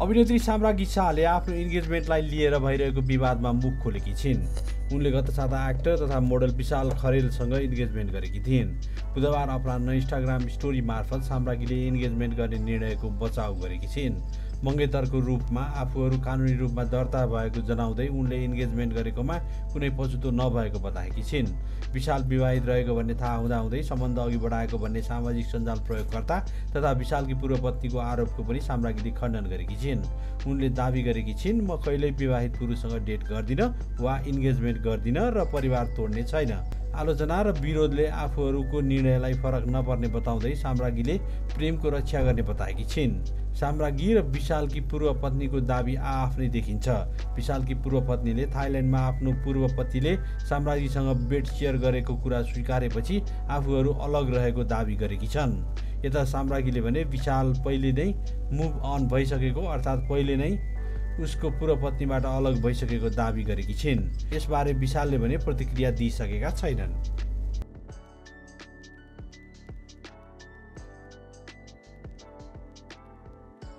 अभिनेत्री साम्राज्ञी शाहले आफ्नो इन्गेजमेन्टलाई लिएर भइरहेको विवादमा मुख खोलेकी छिन्। उनले गत साता एक्टर तथा मोडल विशाल खरेलसँग इन्गेजमेन्ट गरेकी थिइन्। बुधबार अपराह्न इन्स्टाग्राम स्टोरी मार्फत साम्राज्ञीले इन्गेजमेन्ट गर्ने निर्णयको बचाउ गरेकी छिन्। मङ्गेतरको रूपमा आफूहरू कानुनी रूपमा दर्ता भएको जनाउँदै उनले इन्गेजमेन्ट गरेकोमा कुनै पछुतो नभएको बताएकी छिन्। विशाल विवाहित रहेको भन्ने थाहा हुँदाहुँदै सम्बन्ध अघि बढाएको भन्ने सामाजिक सञ्जाल प्रयोगकर्ता तथा विशालकी पूर्व पत्नीको आरोपको पनि साम्राज्ञीले खण्डन गरेकी छिन्। उनले दाबी गरेकी छिन्, म कहिल्यै विवाहित पुरुषसँग डेट गर्दिन वा इन्गेजमेन्ट गर्दिन र परिवार तोड्ने छैन। आलोचना र विरोधले आफूहरूको निर्णयलाई फरक नपर्ने बताउँदै साम्राज्ञीले प्रेमको रक्षा गर्ने बताएकी छिन्। साम्राज्ञी र विशालकी पूर्व पत्नीको दाबी आआफ्नै देखिन्छ। विशालकी पूर्व पत्नीले थाइल्यान्डमा आफ्नो पूर्व पतिले साम्राज्ञीसँग बेड सेयर गरेको कुरा स्वीकारेपछि आफूहरू अलग रहेको दाबी गरेकी छन्। यता साम्राज्ञीले भने विशाल पहिले नै मुभ अन भइसकेको अर्थात् पहिले नै उसको पूर्व पत्नीबाट अलग भइसकेको दाबी गरेकी छिन्। यसबारे विशालले भने प्रतिक्रिया दिइसकेका छैनन्।